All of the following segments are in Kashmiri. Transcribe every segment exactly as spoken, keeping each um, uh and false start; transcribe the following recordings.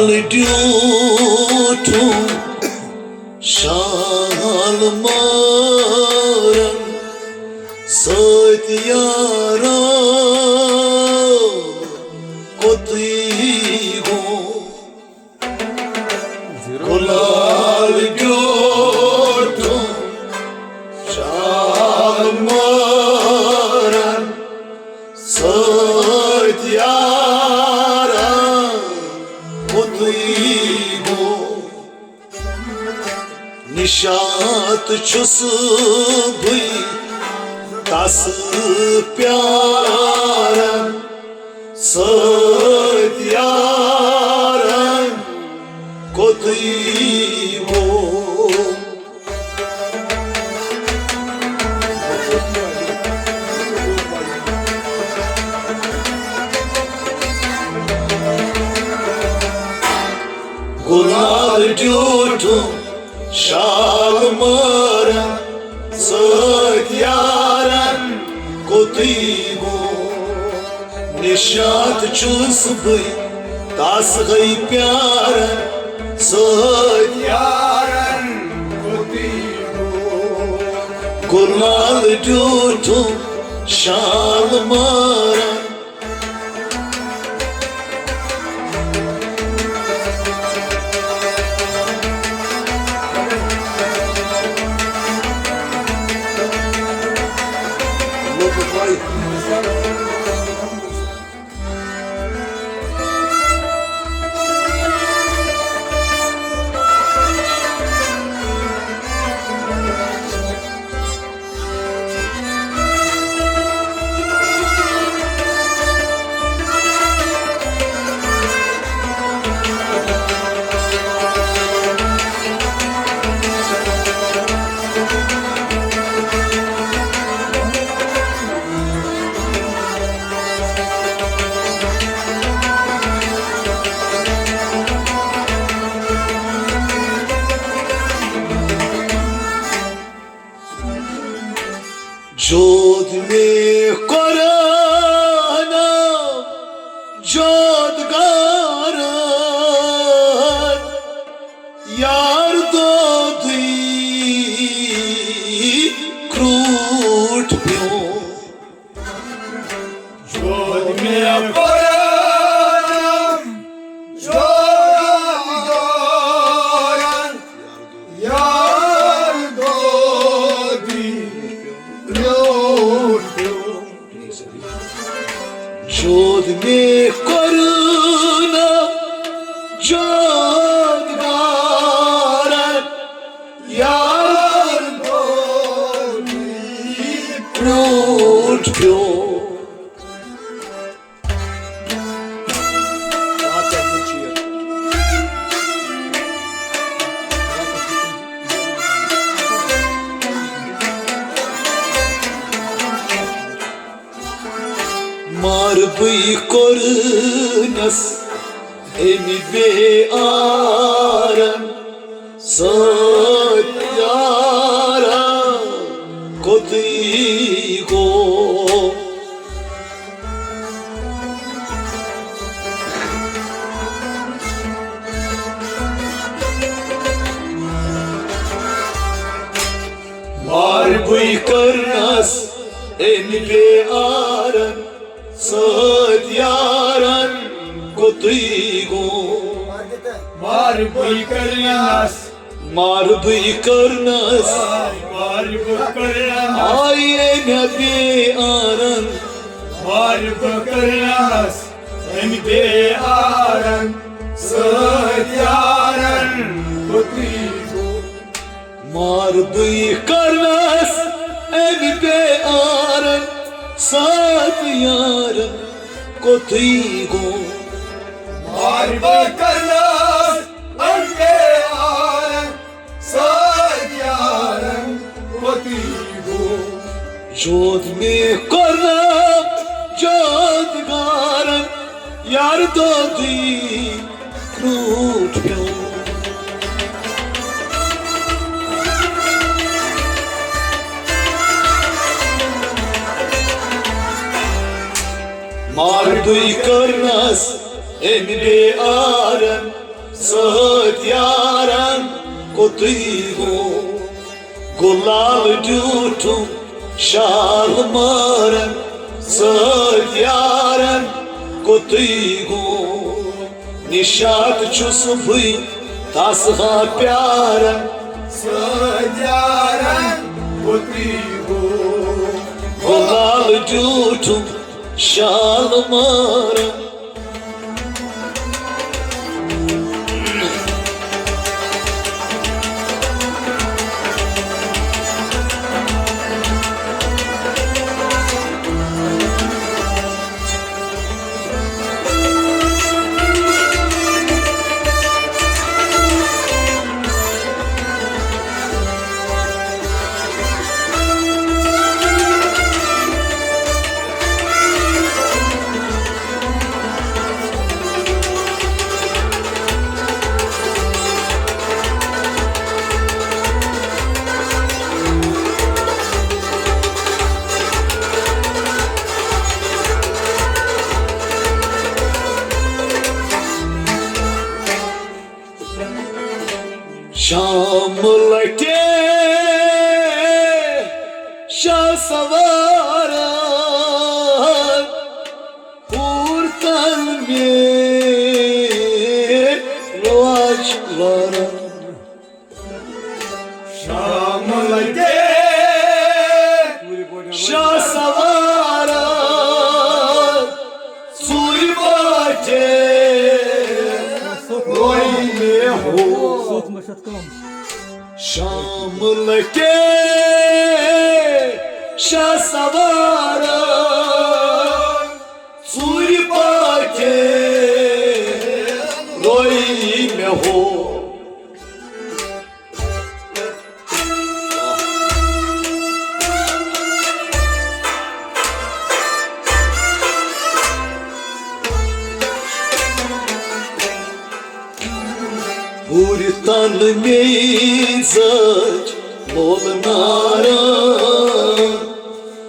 ڈیوٹھو شال مارن سۭتۍ یارو کوٚتٕے گوٚو۔ گُلال ڈیوٹھو شال مارن سۭتۍ یارن کوٚتٕے گوٚو۔ نِشاط چھُس بٕے تس پیارن سۭتۍ یارن کوٚتٕے گوٚو۔ گُلال ڈیوٹھو شال مارن سۭتۍ یارن کوٚتٕے گوٚو۔ نِشاط چھُس بٕے تس گٔے پیارن سۭتۍ یارن کوٚتٕے گوٚو۔ گُلال ڈیوٹھو شال مارن۔ جود مےٚ قرآن، جود گارن، یار دودٕے کرٛوٗٹھ پیوٚو۔ جود مےٚ قرآن، جود گارن، یار دودٕے کرٛوٗٹھ پیوٚو۔ جود مےٚ قرآن، جود گارن، یار دودٕے کرٛوٗٹھ پیوٚو۔ ماربٕے کوٚرنس أمۍ بے آرن سۭتۍ یارا کوٚتٕے گوٚو۔ ماربٕے کٔرنس أمۍ بے آرن سۭتۍ یارن کوٚتٕے گوٚو۔ ماربٕے کٔرنس، ماربٕے کٔرنس، ماربٕے کٔرنس۔ آیے مےٚ بے آرن، ماربٕے کٔرنس أمۍ بے آرن سۭتۍ یارن کوٚتٕے گوٚو۔ ماربٕے کٔرنس أمۍ بے آرن سۭتۍ یارن کوٚتٕے گوٚو۔ ماربٕے کٔرنس أمۍ بے آرن سۭتۍ یارن کوٚتٕے گوٚو۔ جود مےٚ کوٚرنس جود گارن یار دودٕے کرٛوٗٹھ پیوٚو۔ ماربٕے کٔرنس أمۍ بے آرن سۭتۍ یارن کوٚتُے گوٚو، گُلال ڈیوٗٹھُم شال مارن۔ سۭتۍ یارن کوٚتُے گوٚو، نِشاط چھُس بٕے تس ہا پیارن۔ سۭتۍ یارن کوٚتُے گوٚو، گُلال ڈیوٗٹھُم شال مارن۔ شام لٹے شاہ سوارا، پور تن میں رواج وارا۔ شام لٹے شاہ سوارا، سوری باٹے روئی میں ہو۔ شام لٹے شاہ سوارا، سوری باٹے روئی میں ہو۔ ہُرِ تن مے زٲج لولہٕ نارٕ،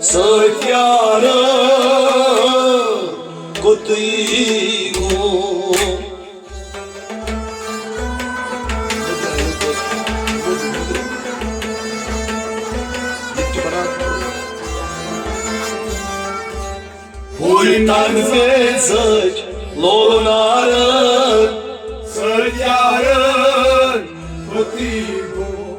سۭتۍ یارٕ کوٚتُے گوٚو۔ ہُرِ تن مے زٲج لولہٕ نارٕ، سۭتۍ یارٕ کوٚتُے گوٚو۔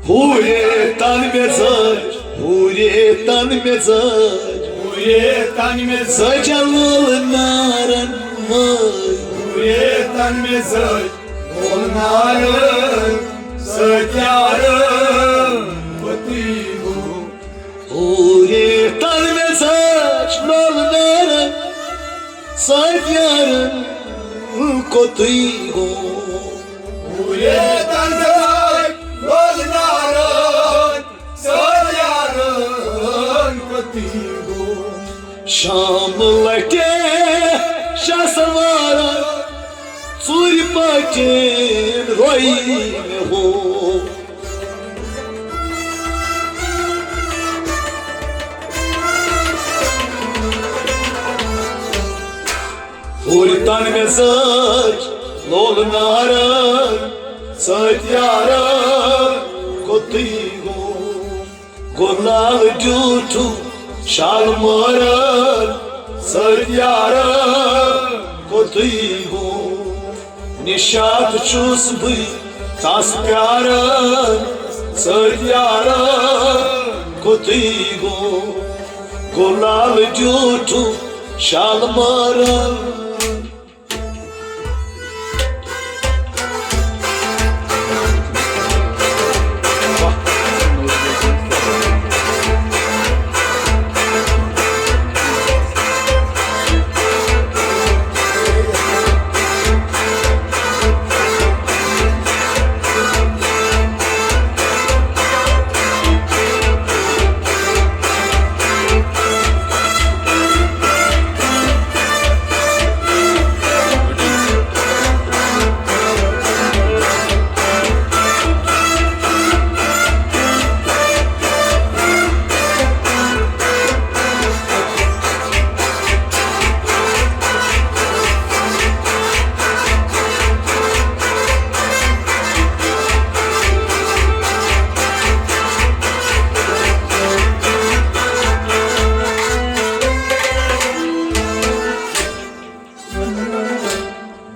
ہُرے تن مےٚ زٲج، ہُرے تن مےٚ زٲج، ہُرے تن مےٚ زٲج۔ سجا لول نارن وٲج۔ ہُرے تن مےٚ زٲج، لول نارن سۭتۍ یارن کوٚتُے گوٚو۔ ہُرے تن مےٚ زٲج، لول نارن سۭتۍ یارن کوٚتُے گوٚو۔ ہُرے تن مےٚ زٲج، لول نارن سۭتۍ یارن کوٚتُے گوٚو۔ شام لٹے شاہ سوارا، ژوٗرِ پاٹھۍ روی مےٚ ہو۔ ہُرِ تن مےٚ زٲج لول نارن سۭتۍ یارن کوٚتُے گوٚو۔ گُلال ڈیوٗٹھُم شال مٲرن سۭتۍ یارن کوٚتُے گوٚو۔ نِشاط چھُس بٕے تس پیارن سۭتۍ یارن کوٚتُے گوٚو۔ گُلال ڈیوٗٹھُم شال مٲرن۔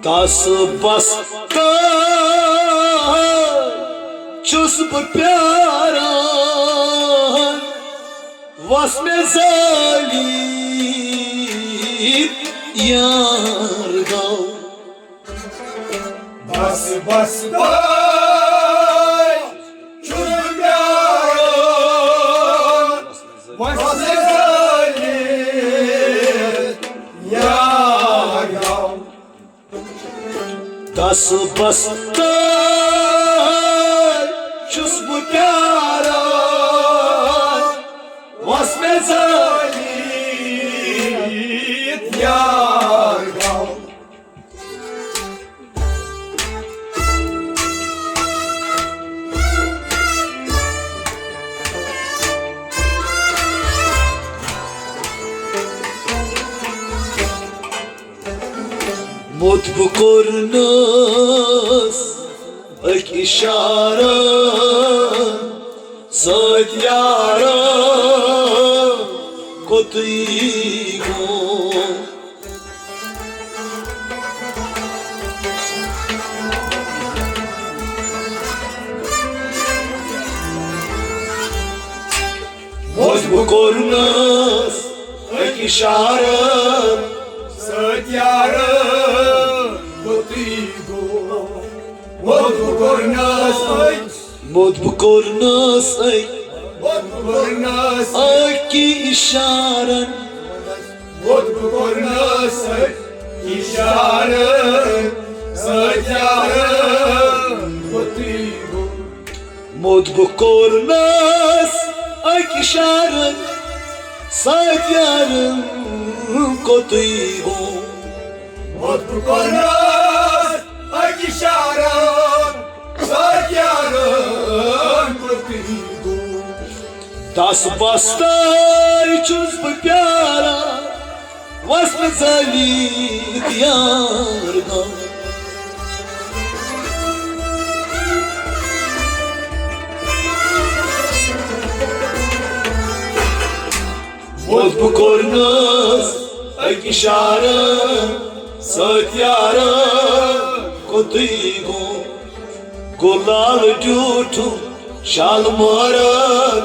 تس بس تام چھُس بہٕ پیاران، وس مےٚ زٲلی یار گو۔ بس بس تام چھُس بہٕ پیاران، وس مےٚ زٲلی یار گو۔ تس بس تام چھُس بہٕ پیاران، وس مےٚ زٲلی یار گو۔ موٚت بہٕ کوٚرنس أکۍ اِشارن سۭتۍ یارن کوٚتٕے گوٚو۔ موٚت بہٕ کوٚرنس أکۍ اِشارن سۭتۍ یارن کوٚتٕے گوٚو۔ موٚت بہٕ کوٚرنس أکۍ، موٚت بہٕ کوٚرنس أکۍ، موٚت بہٕ کوٚرنس أکۍ اِشارن۔ موٚت بہٕ کوٚرنس أکۍ اِشارن سۭتۍ یارن کوٚتٕے گوٚو۔ موٚت بہٕ کوٚرنس أکۍ اِشارن سۭتۍ یارن کوٚتٕے گوٚو۔ موٚت بہٕ کوٚرنس أکۍ اِشارن سۭتۍ یارن کوٚتٕے گوٚو۔ تس بس تام چھُس بہٕ پیاران، وس مےٚ زٲلی یار گو۔ موٚت بہٕ کوٚرنس أکۍ اِشارن سۭتۍ یارن کوٚتٕے گوٚو۔ گُلال ڈیوٗٹھُم شالمٲرن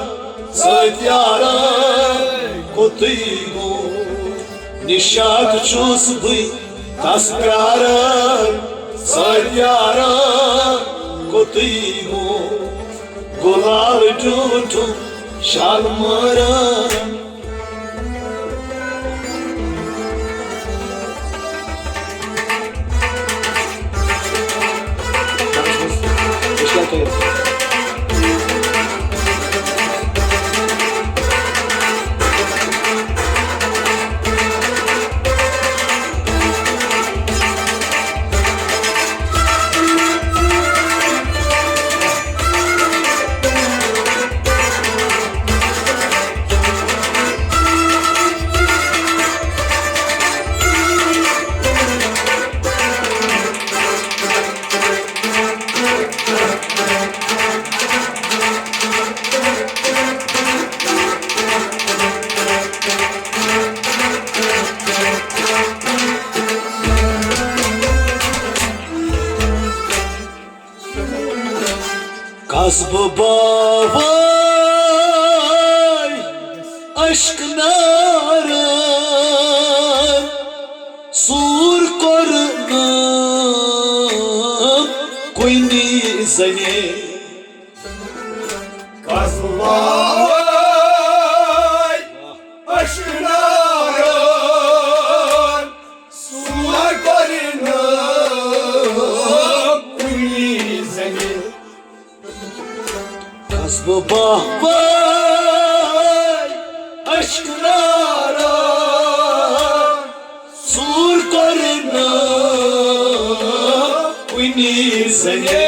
سۭتۍ یارن کوٚتٕے گوٚو۔ نِشاط چھُس بہٕ تس پیارن سۭتۍ یارن کوٚتٕے گوٚو۔ گُلال ڈیوٗٹھُم شالمٲرن۔ قصبہٕ باوے اشک نارن سوٗر کوٚر نہٕ کُنی زنہِ۔ قصبہٕ باوے اشک نارن سوٗر کوٚر نہٕ کُنی زنہِ۔ قصبہٕ باوے اشک نارن سوٗر کوٚر نہٕ کُنی زنہِ۔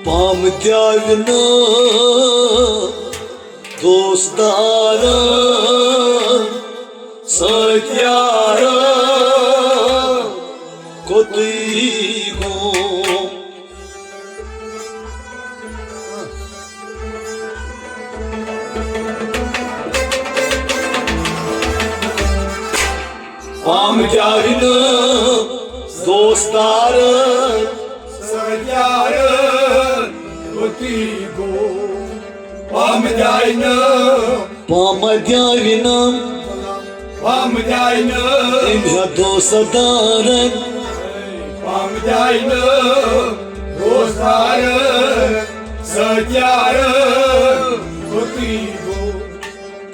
پام دیاوِ نہٕ دوستارن سۭتۍ یارن۔ کوٚتٕے گوٚو۔ پام جاوِ نہٕ دوستارن، سٲتۍ یارن کوٚتٕے گوٚو۔ پام جاوِ نہٕ، پام جاوِ نہٕ، پام جاوِ نہٕ أمۍ ہا دوستارن، پام جاوِ نہٕ دوستارن، سٲتۍ یارن کوٚتٕے گوٚو۔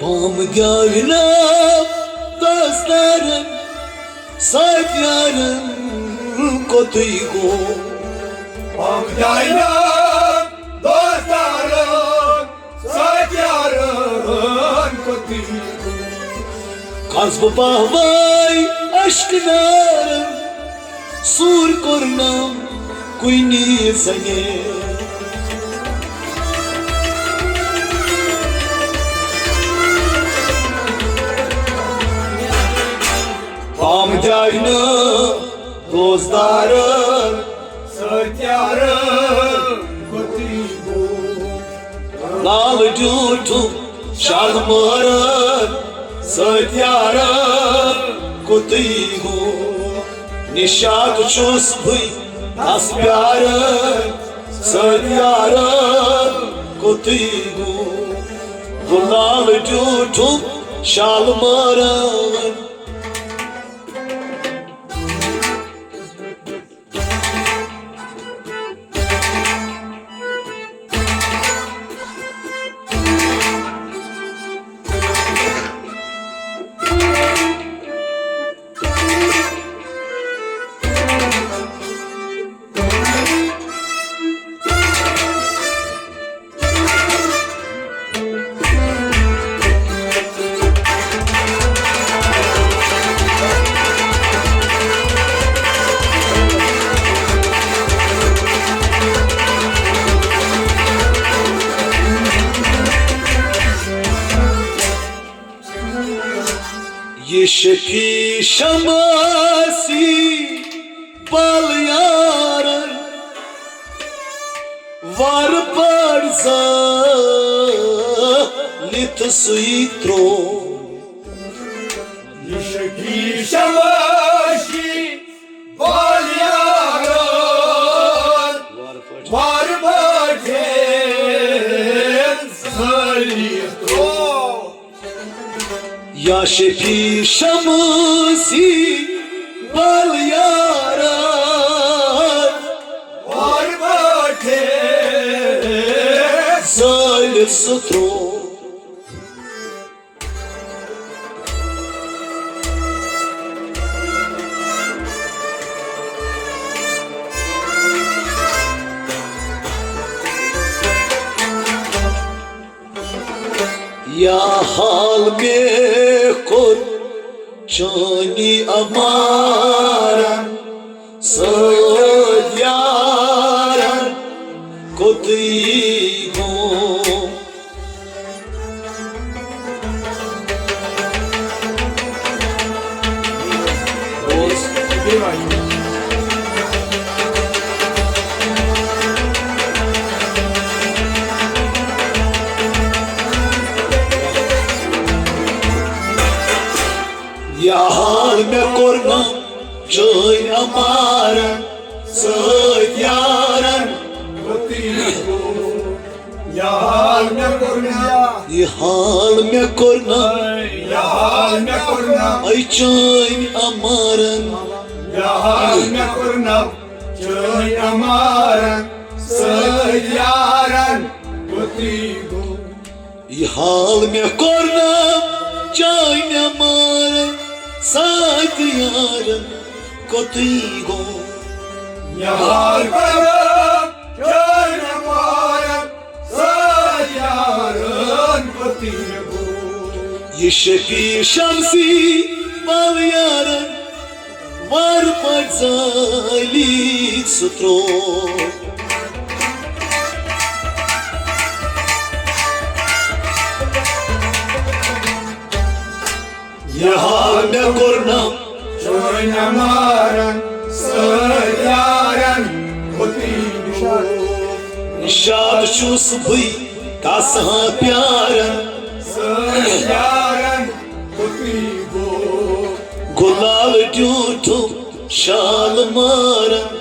پام جاوِ نہٕ دوستارن، سٲتۍ یارن کوٚتٕے گوٚو۔ پام جاوِ نہٕ دوستارن، سٲتۍ یارن کوٚتٕے گوٚو۔ قصبہٕ پہوٲے اشکہٕ نارن، سوٗر کوٚرنم کُنی زنہِ۔ پام جاوِ نہٕ دوستارن، سٲتۍ یارن کوٚتٕے گوٚو۔ لال ڈیوٗٹھُک شالمٲرن، سٲتۍ یارن کوٚتٕے گوٚو۔ نِشاط چھُس بٕے تس پیارن، سٲتۍ یارن کوٚتٕے گوٚو۔ گُلال ڈیوٗٹھُک شالمٲرن۔ یہِ شفیع شمسی پل یارن، وارٕ پٲٹھۍ زٲلِتھ سُے ترٛوو۔ یہِ شفیع شمسی پل یارن، وارٕ پٲٹھۍ زٲلِتھ ترٛوو۔ یا شفیع شمسی پل یارن، اور باٹھے زٲلِتھ سُہ ترٛوو۔ یا حال مےٚ کوٚر چٲنی امارن سۭتۍ یارن کوٚتٕے گوٚو۔ یہِ حال مےٚ کوٚر نہٕ چٲنۍ امارن سۭتۍ یارن۔ یہِ حال مےٚ کوٚر نہٕ، یہِ حال مےٚ کوٚر نہٕ، یہِ حال مےٚ کوٚر نہٕ۔ اے چٲنۍ امارن، یہِ حال مےٚ کوٚر نہٕ چٲنۍ امارن سۭتۍ یارن کوٚتٕے گوٚو۔ یہِ حال مےٚ کوٚر نہٕ چٲنۍ امارن سۭتۍ یارن کوٚتٕے گوٚو۔ یہِ حال کوٚر نہٕ چٲنۍ امارن سۭتۍ یارن کوٚتٕے گوٚو۔ یہِ شفیع شمسی پل یارن وارٕ پٲٹھۍ زٲلِتھ سُہ ترٛوو۔ یہِ حال مےٚ کوٚر نہٕ چٲنۍ امارن یارن ہوتی نشاد چھُس بٕے کس ہاں پیارن۔ یارن ہوتی گو۔ گُلال ڈیوٗٹھُم شال مارن۔